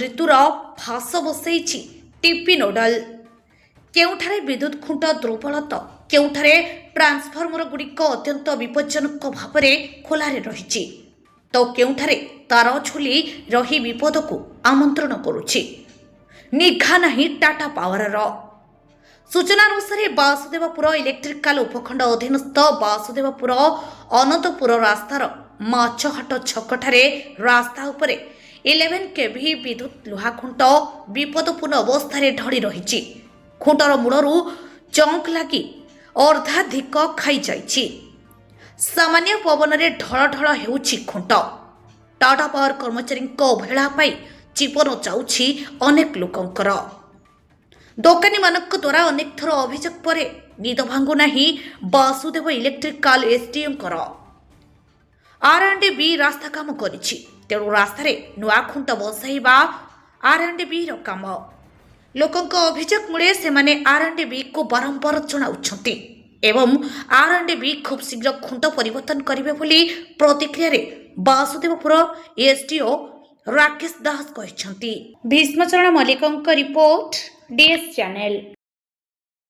ମୃତ୍ୟୁର ଫାଶ ବସେଇଛି ଟିପି ନୋଡାଲ। କେଉଁଠାରେ ବିଦ୍ୟୁତ୍ ଖୁଣ୍ଟ ଦୁର୍ବଳ ତ କେଉଁଠାରେ ଟ୍ରାନ୍ସଫର୍ମର ଗୁଡ଼ିକ ଅତ୍ୟନ୍ତ ବିପଜ୍ଜନକ ଭାବରେ ଖୋଲାରେ ରହିଛି ତ କେଉଁଠାରେ ତାର ଝୁଲି ରହି ବିପଦକୁ ଆମନ୍ତ୍ରଣ କରୁଛି। ନିଘା ନାହିଁ ଟାଟା ପାୱାରର। ସୂଚନା ଅନୁସାରେ, ବାସୁଦେବପୁର ଇଲେକ୍ଟ୍ରିକାଲ ଉପଖଣ୍ଡ ଅଧୀନସ୍ଥ ବାସୁଦେବପୁର ଅନନ୍ତପୁର ରାସ୍ତାର ମାଛହାଟ ଛକଠାରେ ରାସ୍ତା ଉପରେ 11 କେଭି ବିଦ୍ୟୁତ୍ ଲୁହା ଖୁଣ୍ଟ ବିପଦପୂର୍ଣ୍ଣ ଅବସ୍ଥାରେ ଢଳି ରହିଛି। ଖୁଣ୍ଟର ମୂଳରୁ ଜଙ୍କ ଲାଗି ଅର୍ଦ୍ଧାଧିକ ଖାଇଯାଇଛି। ସାମାନ୍ୟ ପବନରେ ଢଳ ଢଳ ହେଉଛି ଖୁଣ୍ଟ। ଟାଟା ପାୱାର କର୍ମଚାରୀଙ୍କ ଅବହେଳା ପାଇଁ ଜୀବନ ଯାଉଛି ଅନେକ ଲୋକଙ୍କର। ଦୋକାନୀମାନଙ୍କ ଦ୍ୱାରା ଅନେକ ଥର ଅଭିଯୋଗ ପରେ ନିଦ ଭାଙ୍ଗୁନାହିଁ ବାସୁଦେବ ଇଲେକ୍ଟ୍ରିକାଲ ଏସଡିଓଙ୍କର। ଆର୍ ଆଣ୍ଡ ବି ରାସ୍ତା କାମ କରିଛି, ତେଣୁ ରାସ୍ତାରେ ନୂଆ ଖୁଣ୍ଟ ବସାଇବା ଆର୍ ଆଣ୍ଡ ବିର କାମ। ଲୋକଙ୍କ ଅଭିଯୋଗ ମୂଳେ ସେମାନେ ଆର୍ ଆଣ୍ଡ ବିକୁ ବାରମ୍ବାର ଜଣାଉଛନ୍ତି ଏବଂ ଆର୍ ଆଣ୍ଡ ବି ଖୁବ୍ ଶୀଘ୍ର ଖୁଣ୍ଟ ପରିବର୍ତ୍ତନ କରିବେ ବୋଲି ପ୍ରତିକ୍ରିୟାରେ ବାସୁଦେବପୁର ଏସଡିଓ ରାକେଶ ଦାସ କହିଛନ୍ତି। ଭୀଷ୍ମଚରଣ ମଲ୍ଲିକଙ୍କ ରିପୋର୍ଟ, ଡିଏସ୍ ଚ୍ୟାନେଲ।